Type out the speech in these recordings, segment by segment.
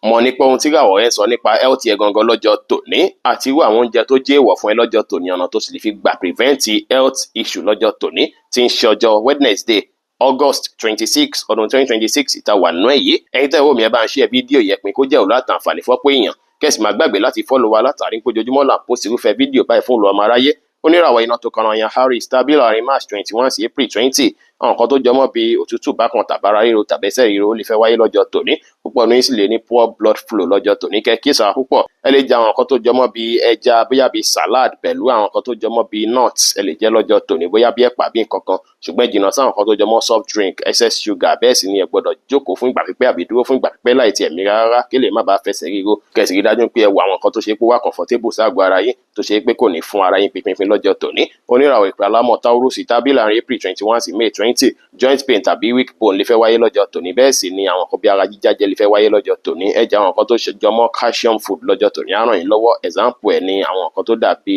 Mọ̀ nípa ohun tí ìràwọ̀ rẹ sọ nípa health ẹ gangan lọ́jọ́ tòní, àti irú àwọn oúnjẹ tó jẹ́ èèwọ̀ fún ẹ lọ́jọ́ tòní, ọ̀nà tó sì lè fi gbà prevent health issue lọ́jọ́ tòní tí ń ṣe ọjọ́ Wednesday, August 26, ọdún 2026 ìta wà nínú ẹ̀ yìí. Ẹ̀yin tẹ́ ẹ wò mí, ẹ bá ń share fídíò yẹn, pín kó jẹ́ òwúlò àtàǹfààní fọ́pọ̀ èèyàn. Kẹ́sì má gbàgbé láti follow wa, látàrí pé ojoojúmọ́ là ń post irúfẹ́ fídíò báyìí fún olú ọmọ aráyé. Oníràwọ̀ iná tó kanra yan Aries tàbí láàrin March 21 sí April 20, àwọn nǹkan tó jọmọ́ bí òtútù bákan, tàbára ríro, tàbẹ́sẹ̀ ríro ó lè fẹ́ wáyé lọ́jọ́ tòní. Púpọ̀ ní sì lè ní poor blood flow lọ́jọ́ tòní, kẹ́ kí sára púpọ̀. Ẹ lè jẹ àwọn nǹkan tó jọmọ́ bí ẹja, bóyá bí salad, pẹ̀lú àwọn nǹkan tó jọmọ́ bí nuts. Ẹ lè jẹ lọ́jọ́ tòní, bóyá bí ẹ̀pà, bí nǹkan kan, ṣùgbọ́n ẹ jìnnà sáwọn nǹkan tó jọmọ́ soft drink, excess sugar. Bẹ́ẹ̀ sì ni ẹ gbọ́dọ̀ jókòó fún ìgbà pípẹ́ àbí dúró fún ìgbà pípẹ́ láì tiẹ̀ mí rárá, kí lè má bàa fẹsẹ̀ ríro. Kẹ̀sì rí dájú pé ẹ wọ àwọn nǹkan tó ṣe pé wà comfortable ságọ́ ara yín, tó ṣe pé kò ní fún ara yín pínpín lọ́jọ́ tòní. Oníràwọ̀ ìpè alámọ̀ Taurus tàbí láàrin April 21 sí May 20, joint pain tàbí weak bone lè fẹ́ wáyé lọ́jọ́ tòní. Bẹ́ẹ̀ sì ni àwọn nǹkan bí ara jíjájẹ lè fẹ́ wáyé lọ́jọ́ tòní. Ẹ jẹ àwọn nǹkan tó jọmọ́ calcium food lọ́jọ́ tòní, á ràn yín lọ́wọ́. Example ẹ̀ ní àwọn nǹkan tó dàbí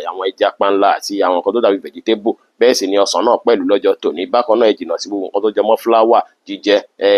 àwọn ẹja panla àti àwọn nǹkan tó dàbí vegetable. Bẹ́ẹ̀ sì ni ọsàn náà pẹ̀lú lọ́jọ́ tòní. Bákan náà, ẹ jìnnà sí gbogbo nǹkan tó jọmọ́ flour jíjẹ,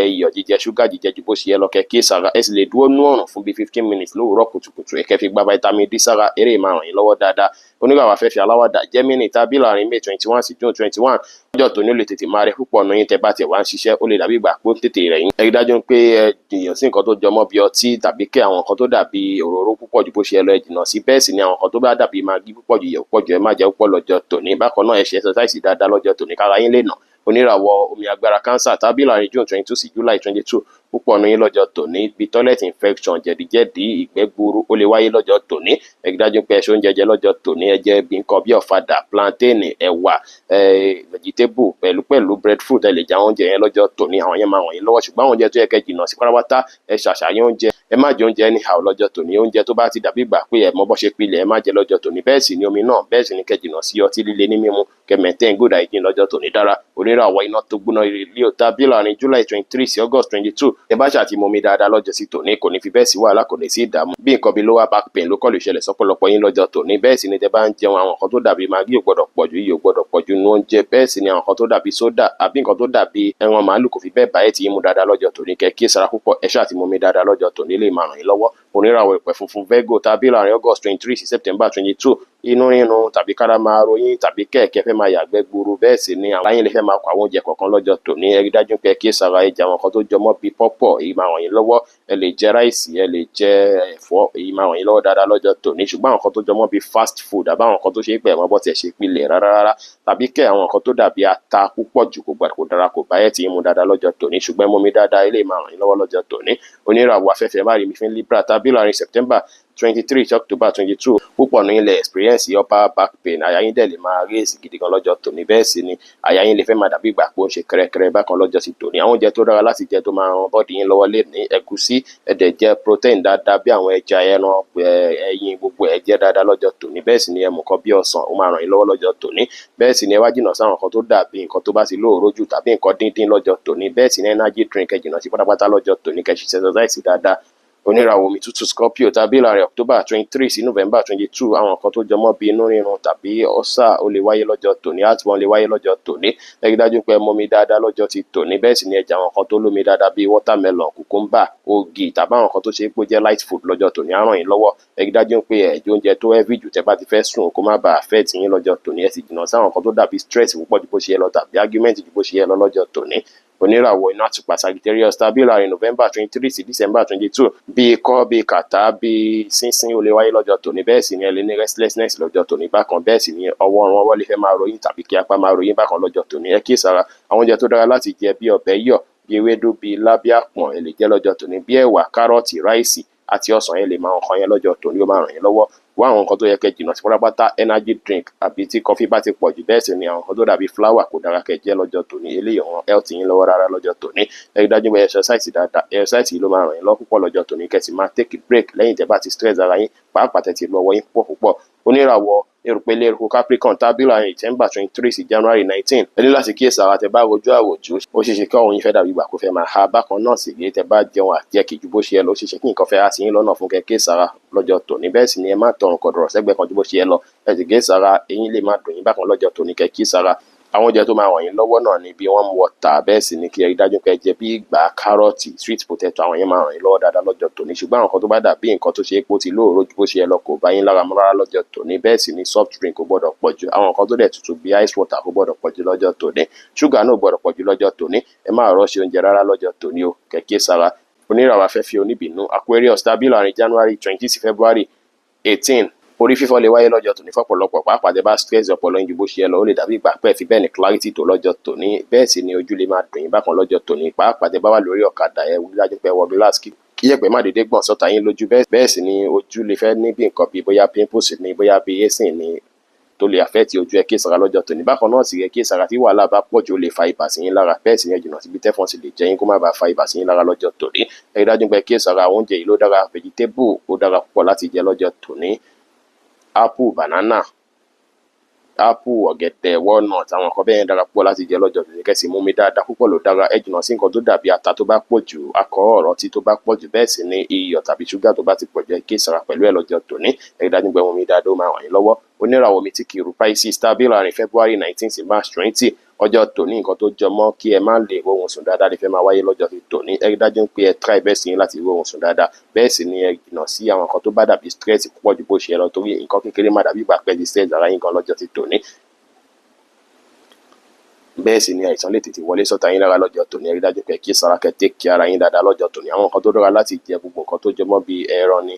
iyọ̀ jíjẹ, ṣúgà jíjẹ ju bó ṣe yẹ lọ. Kẹ́ kí sára. Ẹ sì lè dúró nú ọ̀rùn fún bíi 15 minutes lówùúrọ̀ kùtùkùtù, ẹ kẹ́ fi gba vitamin D sára. Eré máa ràn yín lọ́wọ́ dáadáa. Oníràwọ̀ afẹ́fẹ́ aláwàdà Gemini tàbí láàrin May 21 sí June 21, ọjọ́ tòní ó lè tètè máa rẹ púpọ̀ nù yín. Tẹ́ bá tiẹ̀ wá ń ṣiṣẹ́, ó lè dàbí ìgbà pé ó tètè rẹ̀ yín. Ẹ rí dájú pé ẹ jìnnà sí nǹkan tó jọmọ́ bí ọtí, tàbí kí àwọn nǹkan tó dàbí òróró púpọ̀ ju bó ṣe yẹ lọ, ẹ jìnnà sí. Bẹ́ẹ̀ sì ni àwọn nǹkan tó bá dàbí Maggi púpọ̀ jù, iyọ̀ púpọ̀ jù, ẹ má jẹ púpọ̀ lọ́jọ́ tòní. Bákan náà, ẹ ṣe exercise dáadáa lọ́jọ́ tòní kára yín lè nà. Oníràwọ̀ omi agbára Cancer tàbí láàrin June 22 sí July 22, púpọ̀ nínú yín lọ́jọ́ tòní, bíi toilet infection, jẹ̀díjẹ̀dí, ìgbẹ́ gbuuru ó lè wáyé lọ́jọ́ tòní. Ẹ rí dájú pé ẹ ṣe oúnjẹ jẹ lọ́jọ́ tòní. Ẹ jẹ bí nǹkan bí ọ̀fadà, plantain, ẹ̀wà, vegetable pẹ̀lú breadfruit. Ẹ lè jẹ àwọn oúnjẹ yẹn lọ́jọ́ tòní, àwọn yẹn máa ràn yín lọ́wọ́. Ṣùgbọ́n àwọn oúnjẹ tó yẹ kẹ́ jìnnà sí pátápátá, ẹ ṣàṣàyàn oúnjẹ. Ẹ má jẹ oúnjẹ anyhow lọ́jọ́ tòní. Oúnjẹ tó bá ti dàbí ìgbà pé ẹ mọ bó ṣe pilẹ̀, ẹ má jẹ lọ́jọ́ tòní. Bẹ́ẹ̀ sì ni omi náà. Bẹ́ẹ̀ sì ni kẹ́ jìnnà sí ọtí líle ní mímu, kẹ́ maintain good hygiene lọ́jọ́ tòní dára. Oníràwọ̀ iná tó gbóná Leo tàbí láàrin July 23 sí August 22, ẹ bá ṣáà ti mu omi dáadáa lọ́jọ́ sí tòní, kò ní fi bẹ́ẹ̀ sí wàhálà, kò ní sí ìdààmú. Bí nǹkan bí lower back pain ló kọ́ lè ṣẹlẹ̀ sọ́pọ̀lọpọ̀ yín lọ́jọ́ tòní. Bẹ́ẹ̀ sì ni tẹ bá ń jẹun, àwọn nǹkan tó dàbí Maggi ò gbọ́dọ̀ pọ̀jù, iyọ̀ ò gbọ́dọ̀ pọ̀jù nínú oúnjẹ. Bẹ́ẹ̀ sì ni àwọn nǹkan tó dàbí soda àbí nǹkan tó dàbí ẹran màálù kò fi bẹ́ẹ̀ bá ẹ̀ tí yín mu dáadáa lọ́jọ́ tòní. Kẹ́ kíyèsára púpọ̀. Ẹ ṣáà ti mu omi dáadáa lọ́jọ́ tòní, lè máa ràn yín lọ́wọ́. Oníràwọ̀ ìpẹ́ funfun Virgo tàbí láàrin August 23 sí September 22, inú rírun tàbí kára máa ròyìn tàbí kẹ̀kẹ́ fẹ́ máa yàgbẹ́ gbuuru. Bẹ́ẹ̀ sì ni àwọn ayé lè fẹ́ máa kọ àwọn oúnjẹ kọ̀ọ̀kan lọ́jọ́ tòní. Ẹ rí dájú pé ẹ kíyèsára. Ẹ jẹ àwọn nǹkan tó jọmọ́ bíi pawpaw, èyí máa ràn yín lọ́wọ́. Ẹ lè jẹ rice, ẹ lè jẹ ẹ̀fọ́, èyí máa ràn yín lọ́wọ́ dáadáa lọ́jọ́ tòní. Ṣùgbọ́n àwọn nǹkan tó jọmọ́ bíi fast food, àbí àwọn nǹkan tó ṣe é pé ẹ̀mọ́ bọ́ tiẹ̀ ṣe pilẹ̀ rárá rárá, tàbí kẹ́ àwọn nǹkan tó dàbí ata púpọ̀ jù, kò gbà, kò dára, kò bá ẹ̀ tí ń mu dáadáa lọ́jọ́ tòní. Ṣùgbọ́n ẹ mumi dáadáa, eléyìí máa ràn yín lọ́wọ́ lọ́jọ́ tòní. Oníràwọ̀ afẹ́fẹ́ má rí mi fín Libra tàbí láàrin September 23 sí October 22, púpọ̀ ní ilẹ̀ experience upper back pain. Àyà yín dẹ̀ lè máa race gidi gan lọ́jọ́ tòní. Bẹ́ẹ̀ sì ni àyà yín lè fẹ́ máa dàbí ìgbà pé ó ń ṣe kẹ́rẹ́kẹ́rẹ́ bákan lọ́jọ́ sí tòní. Àwọn oúnjẹ tó dára láti jẹ tó máa ran body yín lọ́wọ́ lè ní ẹ̀gúsí. Ẹ dẹ̀ jẹ protein dáadáa bí àwọn ẹja, ẹran, ẹyin, gbogbo ẹ̀ jẹ́ dáadáa lọ́jọ́ tòní. Bẹ́ẹ̀ sì ni ẹ mú nǹkan bí ọsàn, ó máa ràn yín lọ́wọ́ lọ́jọ́ tòní. Bẹ́ẹ̀ sì ni ẹ wá jìnnà sáwọn nǹkan tó dàbí nǹkan tó bá ti lóòró jù tàbí nǹkan díndín lọ́jọ́ tòní. Bẹ́ẹ̀ sì ni energy drink, ẹ jìnnà sí pátápátá lọ́jọ́ tòní. Kẹ́ ṣe exercise dáadáa. Oníràwọ̀ omi tútù Scorpio tàbí láàrin October 23 sí November 22, àwọn nǹkan tó jọmọ́ bí inú rírun tàbí ulcer ó lè wáyé lọ́jọ́ tòní. Heartburn lè wáyé lọ́jọ́ tòní. Ẹ rí dájú pé ẹ mumi dáadáa lọ́jọ́ ti tòní. Bẹ́ẹ̀ sì ni ẹ jẹ àwọn nǹkan tó lómi dáadáa bíi watermelon, cucumber, ògì, tàbí àwọn nǹkan tó ṣe é pé ó jẹ́ light food lọ́jọ́ tòní, á ràn yín lọ́wọ́. Ẹ rí dájú pé ẹ jẹ oúnjẹ tó heavy jù tẹ́ bá ti fẹ́ sùn, kó má bàa affect yín lọ́jọ́ tòní. Ẹ sì jìnnà sáwọn nǹkan tó dàbí stress púpọ̀ ju bó ṣe yẹ lọ tàbí argument ju bó ṣe yẹ lọ lọ́jọ́ tòní. Oníràwọ̀ iná àtùpà Sagittarius tàbí láàrin November 23 sí December 22, bíi ikọ́, bíi kàtá, bíi sínsín ó lè wáyé lọ́jọ́ tòní. Bẹ́ẹ̀ sì ni ẹ lè ní restlessness lọ́jọ́ tòní bákan. Bẹ́ẹ̀ sì ni ọwọ́, ọrùn ọwọ́ lè fẹ́ máa ròyìn tàbí kí apá máa ròyìn bákan lọ́jọ́ tòní. Ẹ kíyèsára. Àwọn oúnjẹ tó dára láti jẹ bí ọbẹ̀ yọ̀, bí ewédú, bí ilá, bí àpọ̀n, ẹ lè jẹ lọ́jọ́ tòní. Bí ẹ̀wà, carrot, rice àti ọsàn, ẹ lè máa nǹkan yẹn lọ́jọ́ tòní, ó máa ràn yín lọ́wọ́. Wá àwọn nǹkan tó yẹ kẹ́ jìnnà sí pátápátá: energy drink àbí tí coffee bá ti pọ̀ jù. Bẹ́ẹ̀ sì ni àwọn nǹkan tó dàbí flour kò dára kẹ́ jẹ lọ́jọ́ tòní. Eléyìí ò ran health yín lọ́wọ́ rárá lọ́jọ́ tòní. Ẹ rí dájú pé exercise dáadáa. Exercise yìí ló máa ràn yín lọ́wọ́ púpọ̀ lọ́jọ́ tòní. Kẹ́ sì máa take break lẹ́yìn tẹ́ bá ti stress ara yín, pàápàá tẹ́ ti lo ọwọ́ yín púpọ̀ púpọ̀. Oníràwọ̀ erùpẹ̀ eruku Capricorn tàbí láàrin December 23 sí January 19, ẹ ní láti kíyèsí ara. Tẹ́ bá rojú àròjù, ó ṣeé ṣe kí ọrùn yín fẹ́ dàbí ìgbà kó fẹ́ máa há. Bákan náà sì rèé, tẹ́ bá jẹun àjẹkì ju bó ṣe yẹ lọ, ó ṣeé ṣe kí nǹkan fẹ́ há sí yín lọ́nà fún. Kẹ́ kíyèsí ara lọ́jọ́ tòní. Bẹ́ẹ̀ sì ni ẹ má tọrùn kọ̀dọ̀rọ̀ sẹ́gbẹ̀ẹ́ kan ju bó ṣe yẹ lọ. Ẹ sì kíyèsí ara, eyín lè má dùn yín bákan lọ́jọ́ tòní, kẹ́ kíyèsí ara. Àwọn oúnjẹ tó máa ràn yín lọ́wọ́ náà ni bí warm water, bẹ́ẹ̀ sì ni kí ẹ rí dájú pé ẹ jẹ bí ìgbà kárọ̀tì, sweet potato. Àwọn yẹn máa ràn yín lọ́wọ́ dáadáa lọ́jọ́ tòní. Ṣùgbọ́n àwọn nǹkan tó bá dàbí nǹkan tó ṣe é pé ó ti lóòró ju bó ṣe yẹ lọ kò bá yín lára mu rárá lọ́jọ́ tòní. Bẹ́ẹ̀ sì ni soft drink kò gbọ́dọ̀ pọ̀ jù. Àwọn nǹkan tó dẹ̀ tutù bí ice water kò gbọ́dọ̀ pọ̀ jù lọ́jọ́ tòní. Ṣúgà náà ò gbọ́dọ̀ pọ̀ jù lọ́jọ́ tòní. Ẹ má rush oúnjẹ rárá lọ́jọ́ tòní o, kẹ̀kẹ́ sára. Oníràwọ̀ afẹ́fẹ́ oníbìnú, Aquarius, tàbí láàrin January 20 sí February 18, orí fífọ́ lè wáyé lọ́jọ́ tòní fọ́pọ̀lọpọ̀, pàápàá tẹ́ bá stress ọpọlọ yín ju bó ṣe yẹ lọ. Ó lè dàbí ìgbà pẹ́ fi bẹ́ẹ̀ ní clarity tó lọ́jọ́ tòní. Bẹ́ẹ̀ sì ni ojú lè máa dùn yín bákan lọ́jọ́ tòní, pàápàá tẹ́ bá wà lórí ọ̀kadà. Ẹ rí dájú pé ẹ wọ glass kí yẹ̀pẹ̀ má dédé gbọ̀n sọ́ta yín lójú. Bẹ́ẹ̀ sì ni ojú lè fẹ́ ní bí nǹkan bíi bóyá pimples ni, bóyá bí acne ni, tó lè affect ojú. Ẹ kíyèsára lọ́jọ́ tòní. Bákan náà sì yẹ kíyèsára, tí wàhálà bá pọ̀ jù, ó lè fa ibà sí yín lára. Bẹ́ẹ̀ sì ni ẹ jìnnà síbi tẹ́fọn sì lè jẹ yín, kó má bàa fa ibà sí yín lára lọ́jọ́ tòní. Ẹ rí dájú pé kíyèsára. Àwọn oúnjẹ yìí ló dára: vegetable ó dára púpọ̀ láti jẹ lọ́jọ́ tòní, apple, banana, apple, ọ̀gẹ̀dẹ̀, walnut, àwọn nǹkan bẹ́ẹ̀ yẹn dára púpọ̀ láti jẹ lọ́jọ́ tòní. Kẹ́ sì mú omi dáadáa púpọ̀ ló dára. Ẹ jìnnà sí nǹkan tó dàbí ata tó bá pọ̀ jù, akọ ọ̀rọ̀ tí tó bá pọ̀ jù, bẹ́ẹ̀ sì ni iyọ̀ tàbí ṣúgà tó bá ti pọ̀ jù. Ẹ kíyèsára pẹ̀lú ẹ̀ lọ́jọ́ tòní. Ẹ rí dájú pé omi dáadáa, ó máa ràn yín lọ́wọ́. Oníràwọ̀ omi tí kì í ru, Pisces, tàbí láàrin February 19 sí March 20, ọjọ́ tòní, nǹkan tó jọ mọ́ kí ẹ má lè róorun sùn dáadáa lè fẹ́ máa wáyé lọ́jọ́ ti tòní. Ẹ rí dájú pé ẹ try best yín láti róorun sùn dáadáa. Bẹ́ẹ̀ sì ni ẹ jìnnà sí àwọn nǹkan tó bá dàbí stress púpọ̀ ju bó ṣe yẹ lọ, torí nǹkan kékeré má dàbí ìgbà pẹ́ ti stress ara yín gan lọ́jọ́ ti tòní. Bẹ́ẹ̀ sì ni àìsàn lè tètè wọlé sọ́ta yín lára lọ́jọ́ tòní. Ẹ rí dájú pé kí sára, kẹ́ take care ara yín dáadáa lọ́jọ́ tòní. Àwọn nǹkan tó dára láti jẹ, gbogbo nǹkan tó jọmọ́ bíi ẹran ni,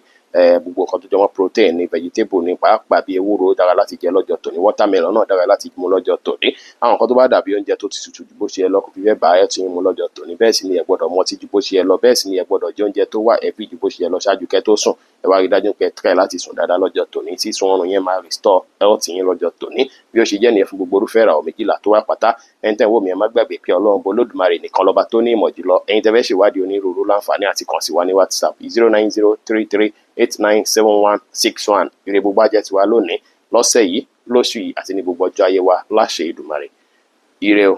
gbogbo nǹkan tó jọmọ́ protein ni, vegetable ni, pàápàá bíi ewúro dára láti jẹ lọ́jọ́ tòní. Watermelon náà dára láti mu lọ́jọ́ tòní. Àwọn nǹkan tó bá dàbí oúnjẹ tó ti tutù ju bó ṣe yẹ lọ kò fi fẹ́ bá health yín mu lọ́jọ́ tòní. Bẹ́ẹ̀ sì ni ẹ gbọ́dọ̀ mọtí ju bó ṣe yẹ lọ. Bẹ́ẹ̀ sì ni ẹ gbọ́dọ̀ jẹ oúnjẹ tó wà heavy ju bó ṣe yẹ lọ ṣáájú kẹ́ tó sùn. Ẹ wá rí dájú pé ẹ try láti sùn dáadáa lọ́jọ́ tòní. Sísun oorun yẹn máa restore health yín lọ́jọ́ tòní. Bí ó ṣe jẹ́ nìyẹn fún gbogbo irúfẹ́ ìràwọ̀ 12 tó wà pátá. Ẹ̀yin tẹ́ ń wò mí, ẹ má gbàgbé pé Ọlọ́run bó Olódùmarè nìkan lọ́ba tó ní ìmọ̀ jùlọ. Ẹ̀yin tẹ́ fẹ́ ṣèwádìí onírúurú, láǹfààní àti kàn sí wa ní WhatsApp, 09033897161. Ire gbogbo ajẹ́ tiwa lónìí, lọ́sẹ̀ yìí, lóṣù yìí àti ní gbogbo ọjọ́ ayé wa láṣẹ Èdùmàrè. Ire o.